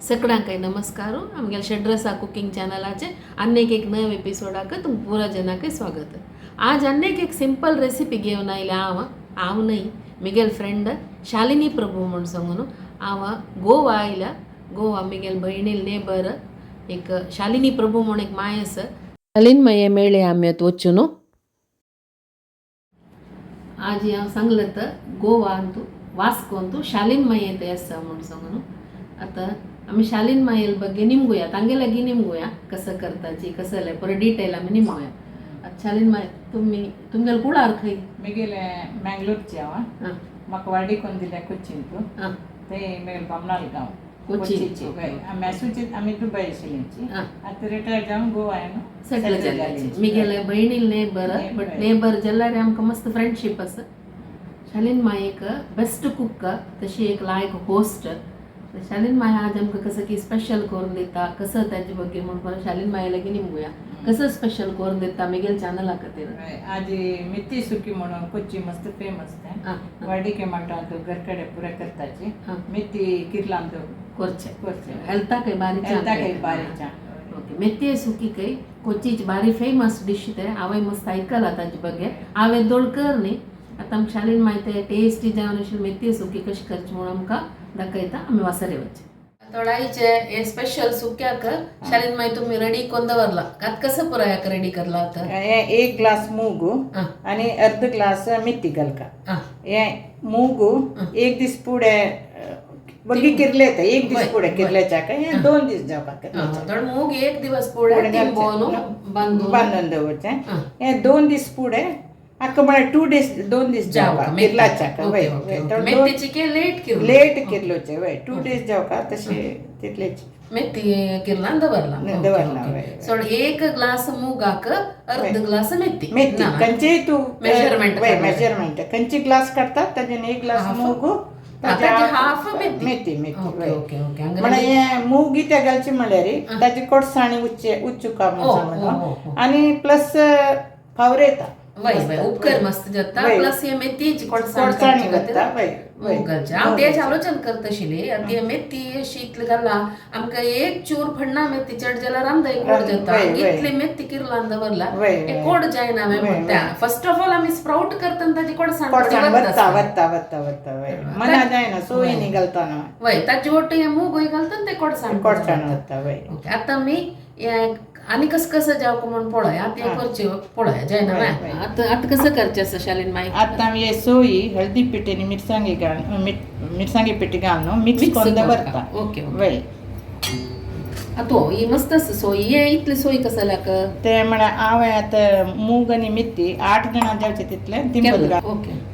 सगळ्यांकय नमस्कार. आमगेले षड्रसा कुकिंग चॅनलाचे आनीक एक नव एपिसोडाक तुमकां पुरा जनाकय स्वागत. आज आनीक एक सिंपल रेसिपी घेवन आयल्या हांव. हांव न्हय, मिगेल फ्रेंड शालिनी प्रभू म्हूण सांगून. हांव गोवा आयल्या. गोवा मिगेल भयणील नेबर एक शालिनी प्रभू म्हूण एक माय आसा. शालिनी माये मेळ्ळे आमी आतां वच्चू न्हू. आज हांव सांगलें तर गोवा अंतू वास्को अंतू शालीन माये थंय आसा म्हूण सांगून. आतां आमी शालीन मायेल ಬಗ್ಗೆ निमगुया, तांगे लागीं निमगुया कसं करताची कसं जाल्यार पुरो डिटेल आमी निमगुया. आतां शालीन माय, तुमी तुमगेले कुळार खंय? मिगेले मँगलोरची हांव. म्हाका वार्डी दिल्या कोच्चींतू. थंय मेगेले बामणाल गांव. कोची. कोचीची. हय, आमी आसूची, आमी दुबय आशिल्लीची. आतां रिटायर जावन गोवा न्हू. सेटल जाल्ले. मिगेले भयणील नेबर, बट नेबर जाल्यार आमकां मस्त फ्रेंडशीप आसा. शालीन माय एक बेस्ट कुक, तशी एक लायक होस्ट. शालीन माय आज आमकां कसं की स्पेशल करून दिता, कसं ताजे ಬಗ್ಗೆ म्हूण शालीन माय लागीं निमगुया. कसं स्पेशल करून दिता मिगेल चॅनला खातीर. हय, आजी मेथी सुकी म्हणून कोची मस्त फेमस तें. वार्डीके म्हणटा तूं घरकडे पुरे करताची. मेथी किर्लान करचे. करचे. हेल्थाकय बारीक. हेल्थाकय बारीक. ओके, मेथये सुकी खंय कोचीची बारी फेमस डिश ते. हांवें मस्त आयकलां ताजे ಬಗ್ಗೆ. हांवें दोळ कर न्ही. आतां आमकां शालीन माय ते टेस्टी जावन अशी मेथये सुकी कशी करची म्हूण आमकां दाखयता. आमी वासरे वचचे थोडायचे. हे स्पेशल सुक्याक शालीन माय तुमी रेडी करून दवरला. आतां कसं पुराय रेडी करला आतां? हे एक ग्लास मूग आनी अर्द ग्लास मेथी घालका. हे मूग एक दीस पुढे बगी किरले येता. एक दीस पुढे किरल्याच्याक हे 2 दीस जावपाक. थोडे मूग एक दिवस पुढे पुढे तिंबोवन बांदून बांदून दवरचें. हे 2 दीस पुढे हाका म्हळ्यार 2 डेज, 2 दीस जावपाक किरलाच्याक. वय वय. मेथीची के लेट किरलो. लेट किरलोचे वय, 2 डेज जावका तशें तितलेच. मेथी किरलान दवरला. दवरला, वय. सो एक ग्लास मुगाक अर्द ग्लास मेथी. मेथी खंयचेय तूं मेजरमेंट. वय, मेजरमेंट. खंयची ग्लास काडटा ताजेन एक ग्लास मूग, ताजे हाफ मेथी. मेथी मेथी. ओके ओके ओके म्हळ्यार हे मूग कित्याक घालची म्हळ्यार ताजी कोडसाणी उच्चे उच्चुका म्हूण सांगून आनी प्लस फावर येता. वय वय, उपकर मस्त जाता. प्लस हे मेथीची कोडसाण. कोडसाणी वता, वय वय. मूग घालचे. हांव तेच आलोचन करतशिली. आतां हे मेथी अशी इतली घाला, आमकां एक चूर फण्णा मेथी चड जाल्यार आमदां कोड जाता. इतली मेथी किरलान दवरला, हे कोड जायना. म्हणटा फर्स्ट ऑफ ऑल आमी स्प्राउट करतना ताजी कोडसाण. कोडसाण वता वता वता वता, वय. मना जायना सोयीनी घालतना. वय, ताजे ಒಟ್ಟು हे मूग घालतना ते कोडसाण. कोडसाण वता, वय. ओके, आतां आमी आनी कसं कसं जावं म्हूण पळय. आतां हें करचें पळय जायना. आतां आतां कसं करचें आसा शालीन माय? आतां आमी हे सोयी, हळदी पिठी आनी मिरसांगी घालून, मिरसांगी पिठी घालून मिक्स करून दवरता. ओके. वय. आतां ही मस्त आसा सोयी. हे इतली सोयी कसं जाल्याक? ते म्हळ्यार हांवें आतां मूग आनी मेथी 8 जाणां जावचे तितले तिंबत घाल.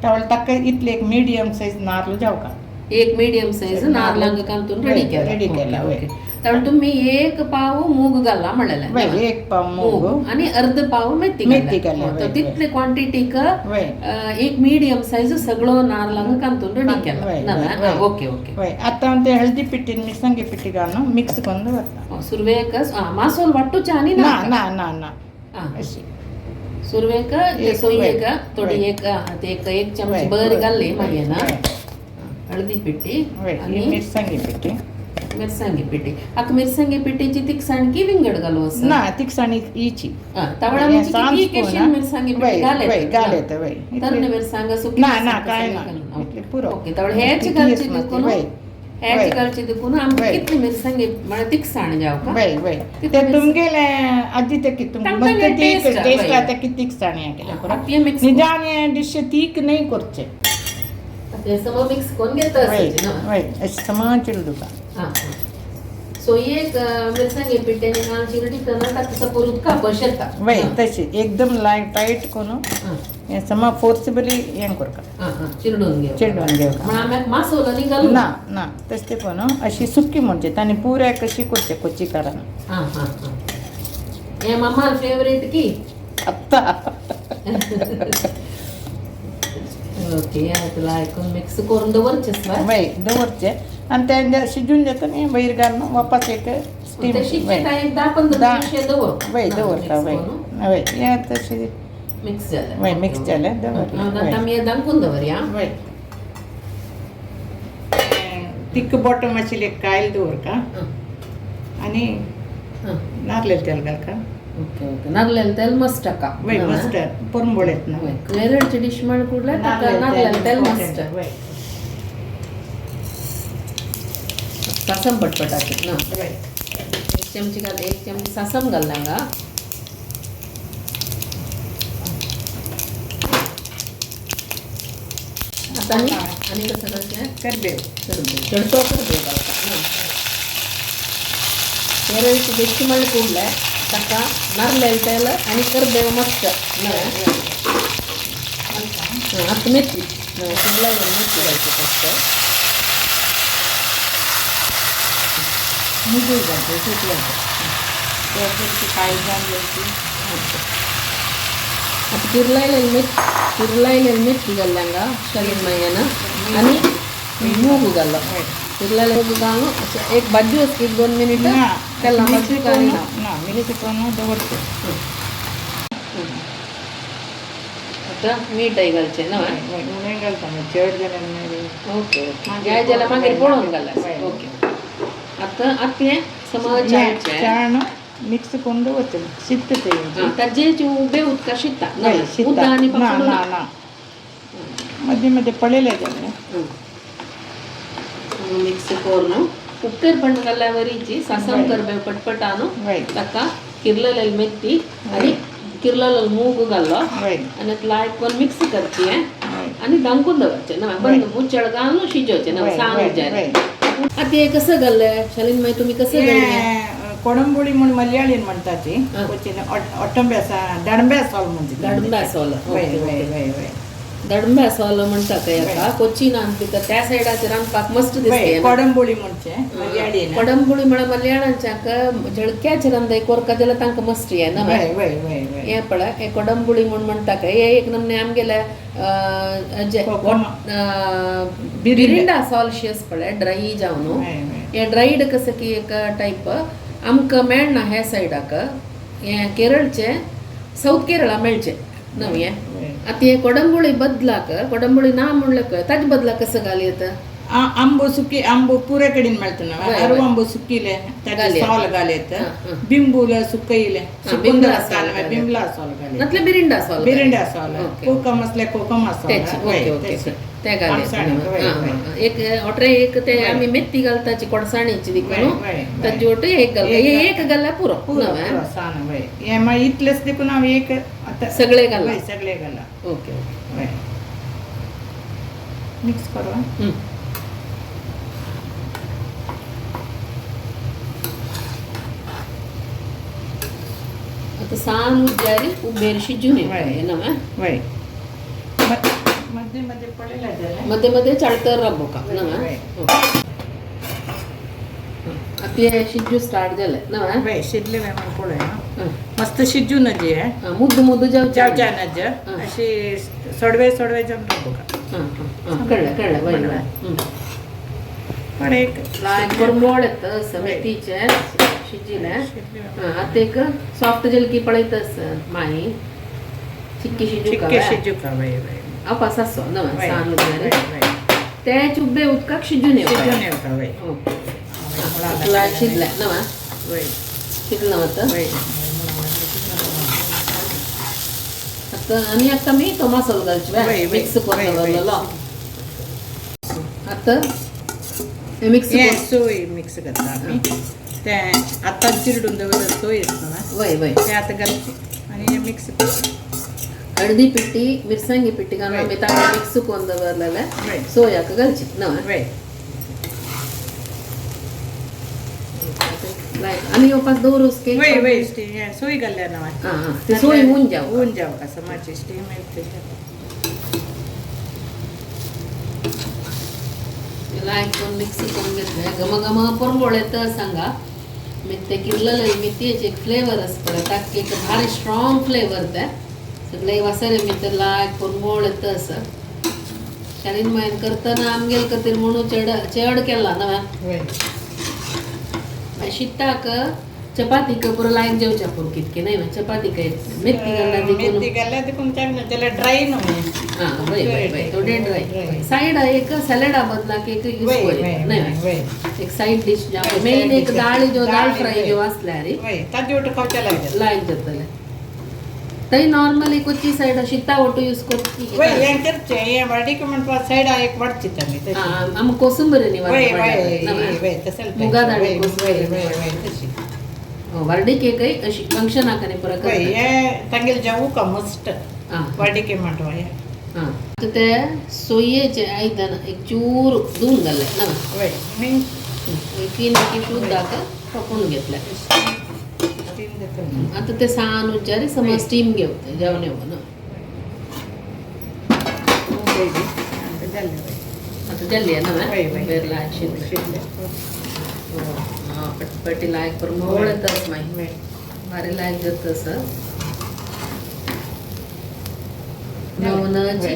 तावळ ताका इतले एक मिडियम सायज नारल जावका. एक मिडियम सायज नारलांग घालून रेडी केला. रेडी केला, वय. तर तुम्ही एक पाव मूग घाला म्हणलेले. वय, एक पाव मूग आणि अर्ध पाव मेथी. मेथी घातल्या. तर तितले क्वांटिटीक एक मीडियम सायज सगळं नारलांग कांतून रेडी केला. Okay okay. वय, आतां ते हळदी पिठी, मिरसांगी पिठी घालून मिक्स करून दवरता. सुरवेक मासोल वाटूचे आनी ना ना ना ना, अशी. सुरवेक सोयेक थोडी एक एक एक चमच बर घाल्ली. मागीर ना हळदी पिठी. आणि मिरसांगी पिठी. मिरसांगी पिठी. आतां मिरसांगी पिठीची तिखसाण की विंगड घालू आसा? ना, तिखसाणी इची. तवळा मिरसांगी पिठी घाले. घाले वय. तरणे मिरसांग, सुकी? ना ना, काय ना, पुरो. ओके, तवळ हेच घालची देखून, हेच घालची देखून आमकां कितली मिरसांगी म्हळ्यार तिखसाण जावका. वय वय, ते तुमगेले आजी ते कितून मस्त तीख टेस्ट आता की तिखसाणी केल्या पुरो. निदान डिश तीख नाही करचे. ते सम मिक्स करून घेता. वय वय, अशें समा चिरडुका. सो एक मिरसांगे पिठ्याने घालून चिरडितना ताका सपोर उदका बस येता. वय, तशी एकदम लायट टायट करून हे समा फोर्सिबली हें करका. चिरडून घेव. चिरडून घेवका. म्हळ्यार आमी मासोल न्ही घालू. ना ना, तशें ते पण अशी सुकी म्हणजे तांणी पुऱ्या कशी करचे कोची कारण. हां हां हां, हे मम्माल फेवरेट की. आत्ता. ओके, तुला ऐकून मिक्स करून दवरचेच. वय, दवरचे आनी ते शिजून जाता न्ही, वयर घालून वापस एक स्टीम. एक 10-15 दवर. वय, दवरता, वय वय. हें तशें मिक्स जालें. वय, मिक्स जालें, दवरलें. आतां आमी दामकून दवरया. वय. तिक्क बोटो मातशें एक कायल दवरका आनी नारलेल तेल घालका. ओके ओके, नारलेल तेल मस्ट हाका. वय, मस्ट पोरंबोळ येत ना. केरळची डिश म्हण कुडले ताका नारलेल तेल मस्ट. वय. सासम पटपटाचे ना. वय. एक चमची घाल, एक चमची सासम घाल हांगा. आता आनी आनी कसं घालचें? करबेव. करबेव, चडसो करबेव घालता ना. केरळची डिश म्हण कुडले ताका नारलेल तेल आनी करबेव मस्त ना. आतां मेथी शिमला मेथी घालची फक्त. मुगूय घालता सुकल्याचे कायल जावन घालची. आता किर्लायलेली मेथी, किर्लायलेली मेथी घाल्ली हांगा शालीन मायन आनी मूग घालो. किर्लायले मूग घालून अशें एक भाजी एक 2 मिनिटां तेला मिक्स भाजी करून घालिना. ना, मिक्स करून दवरचे. आतां मीठय घालचें ना. उणें घालता मागीर चड जाल्यार मागीर. ओके ओके, जाय जाल्यार मागीर पळोवन घाल. ओके, आतां आतां हें समज चाळचें. चाळण मिक्स करून दवरचें, शित्त तें. ताजे उबे उदका शिता वय, शिता. उदक आनी ना पकडून ना ना, मध्ये मध्ये पळयलें जालें. मिक्स करून कुकर बंद घाल्ल्या वरीची सासम करबेव पटपटानु वय. ताका किर्ललेली मेथी आनी किर्ललेलो मूग घालो वय. आनी लायक करून मिक्स करची वय. आनी धांकून दवरचें ना, बंद मुचळ घालून शिजोवचें ना वय, सान वय, उज्यार. वय. आतां हें कसं घाल्लें शालीन मागीर तुमी कसं घाल्लें? हें कोडंबोळी म्हूण मलयाळीन म्हणटा ती कोचीन ओटंबे आसा, दाडंबे सोल म्हणटा. दडंब्या सोल. वय वय वय वय. दडंब्या सोल म्हणटा खंय हाका कोचीनान भितर त्या सायडाचेर रांदपाक मस्त वय, दिसता. कोडंबोळी म्हणचें मलयाळीन. कोडंबोळी म्हळ्यार मलयाळांच्याक झळक्याचे रांदय कोरका जाल्यार तांकां मस्त येना. वय वय वय वय. हें पळय, हें कोडंबोळी म्हूण म्हणटा खंय हे एक नमने आमगेले कोकम. बिरिंडा सॉल शेस पळय ड्राय जावन. वय वय. हे ड्रायड कसं की एक टायप आमकां मेळना ह्या सायडाक, हें केरळचें सावथ केरळा मेळचें न्हू हें. वय. आतां हें कोडंबोळी बदलाक, कोडंबोळी ना म्हणलें ताजे बदलाक कसं घाल येता? आंबो सुकी, आंबो पुरे कडेन मेळटा ना. वय, आरू वय. आंबो सुकिले ताजे घालयेत. सोल घालयत. हां, हां. बिंबूल सुकयले सुकून बिंबला दवरता सोल घालयेत. बिंबला सोल घालयत. नातलें बिरिंडा सोल. बिरिंडा सोल. ओके. कोकम असले कोकम आसोल. तेच ओके ओके, ते घालयेत. आमसाणीक, वय, वय. एक ओटरे एक ते आमी मेथी घालताची कोडसाणीची देखून वय, वय, वय. ताजी ओटे एक घालता. एक हे एक घालल्यार पुरो. पुरो. न्हय? पुरो सान वय, हें मागीर इतलेंच देखून हांव एक आतां सगळे घालला. वय, सगळे घाला. Okay okay. वय, मिक्स करू. आतां सान उज्यार उबेर शिजून वय. न्हय? वय, मध्ये मध्ये पळयलें जाल्यार. मध्ये मध्ये चाळतर राबोवका न्हय? वय. आतां हें शिजू स्टार्ट जालें न्हय? वय, शिजले काय म्हण पळय. मस्त शिजू नजी हें. मुद्दू मुद्दू जावचें. जावच्या नज, अशी सोडवे सोडवे जावन राबोवका. हां हां, कळ्ळें कळ्ळें, वय वय. पण एक लायक कोरमोळ येता असं मेथीचें शिजिलें. आतां एक सॉफ्ट जलकी पळयता माई चिक्की शिजू. चिक्के शिजूका, वय वय. अपास आसो न्हय? वय सान वय उज्यार वय. ते उबे उदकाक शिजून शिजून येवपा. येवका, वय. ओके, लायक शिजलें न्हय? वय. शिजलें आतां. वय. आतां आनी आतां आमी तो मसालो घालचे. वय, वय, मिक्स करून वय, वय. दवरलेलो आतां हे मिक्स. हें सोय मिक्स करता आमी, तें आतांच चिरडून दवरलें सोय आसता ना. वय वय. तें आतां घालचें आनी हें मिक्स करचें. हळदी पिट्टी, मिरसांगी पिट्टी घालून वय. आमी ताका मिक्स करून दवरलेलें वय. सोयाक घालची न्हय? वय. आनी येवपाक दवरूस की? वय वय, हें सोय घाल्ल्या ना. आं आं, ती सोय हून जावं. हून जावं आसा मातशी स्टीम येता. लायक करून मिक्स करून घेतलें, घम घम परमळ येता सांगा. मेथी किरलेले मेथयेचे एक फ्लेवर आसा पळय, ताका एक भारी स्ट्रॉंग फ्लेवर. ते सगळे वासरे भितर लायक परमळ येता असं. शालीन मायन करतना आमगेल खातीर म्हणून चड चड केला न्हय? वय. शिताक चपाती पुरो लायक जेवच्या पुरो कितके नाही चपाती काय मेथी घालना मेथी घातल्या देखून जाल्यार ड्राय न्हू. हां वय वय वय, थोडे ड्राय सायड एक सॅलडा बदलाक एक यूज नाही, एक सायड डिश मेन एक दाळ जो दाळ फ्राय जो असल्यार ताजे ओटू खावच्या लायक लायक जातले. थंय नॉर्मली कोची सायड शिता ओटू यूज करची. वय हें करचें हें वाडीक म्हणपा सायडा एक वाडची आमी. आमी कोसंबरी न्ही वय वय वय तशें मुगा दाळी वय वय वय तशी वर्डी केकय अशी फंक्शनाक न्ही पुरो वय हें तांगेलें जेवूक मस्ट वाडिके मांडवा हें. हां आतां ते सोयेचें आयदन एक चूर धुवन घातलें ना. वय तीन एक शुद्धाक पकोवन घेतलें. आतां ते सान उच्चारी समज स्टीम घेवता जेवण येवं ना. आतां जाल्ली ना बेर लायक शिजलें. हां पटपटी लायक परमळ येताच मागीर भारी लायक जाता सर. नवनाची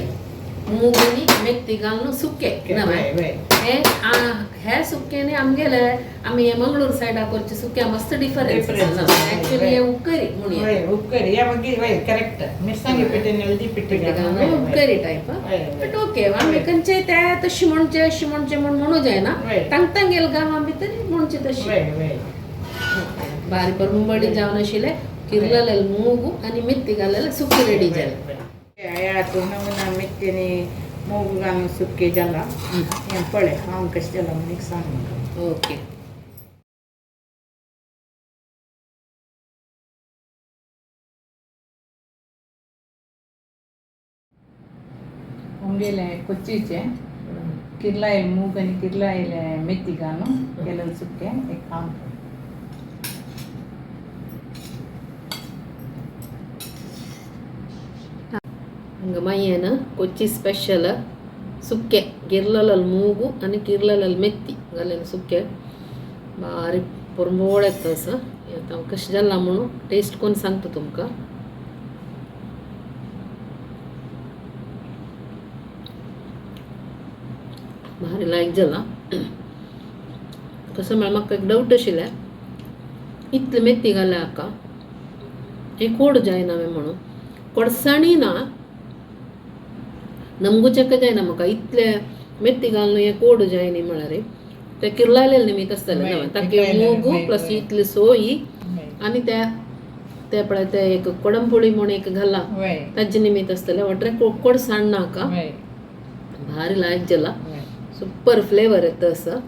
मूग आनी मेथी घालून सुके नवे हे हे सुक्याने आमगेले आमी हे मंगळूर सायडा करचे सुक्या मस्त डिफरन्स. ऍक्च्युली हे उक्करी म्हणूया उक्करी या मागीर वय करेक्ट मिरसांगी पिठे हळदी पिठे उक्करी टायप बट ओके. आमी खंयचे ते तशी म्हणचे अशी म्हणचे म्हण म्हणू जायना, तांग गेल गांवां भितर म्हणचे तशी. बारी परमुंबडी जावन आशिल्ले किर्लले मूग आनी मेथी घाललेले सुकी रेडी जाले. नमुना मेथी आनी मूग घालून सुके जाला हें पळय हांव कशें जाला म्हूण एक सांग म्हाका. ओके. आमगेलें कोच्चीचें किर्लायले मूग आनी किर्लायले मेथी घालून केलें सुकें एक खावन. हांगा मागीर कोच्ची स्पेशल सुके गिर्लल मूगु आनी किर्लल मेथी घालें सुके बारीक परमळ येता असं. आतां कशें जालां म्हणून टेस्ट करून सांगता तुमकां. भारी लायक जाला. कसं म्हळ्यार म्हाका एक डावट आशिल्लें इतले मेथी घाल्या हाका हें कोड जायना म्हणून कोडसाणी ना नमगुचेक जायना म्हाका इतले मेथी घालून हें कोड जायना म्हळ्यार ते किर्लायलेले निमित्त आसतलें ना ताके मूग प्लस इतली सोयी आनी ते ते पळय ते एक कोडंपोळी म्हूण एक घाला ताजे निमित्त आसतलें वटरे कोडसाण ना हाका भारी लायक जाला. सुपर फ्लेवर येता असं.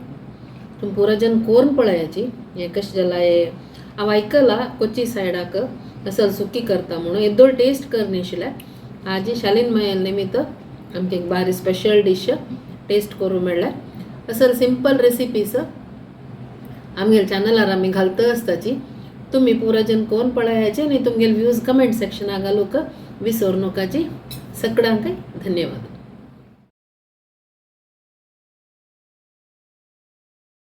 तुमी पुरा जन कोरून पळयाची हें कशें जालां हें हांव आयकलां कोची सायडाक असल सुकी करता म्हणून येदोळ टेस्ट करनी आशिल्लें. आजी शालीन मायल निमित्त आमकां एक बारी स्पेशल डीश टेस्ट करूं मेळ्ळें. असल सिंपल रेसिपीज आमगेले चॅनलार आमी घालता आसताची. तुमी पुरा जन कोण पळयाचे आनी तुमगेले व्यूज कमेंट सेक्शनाक घालूंक विसरू नकाची. सगळ्यांकय धन्यवाद.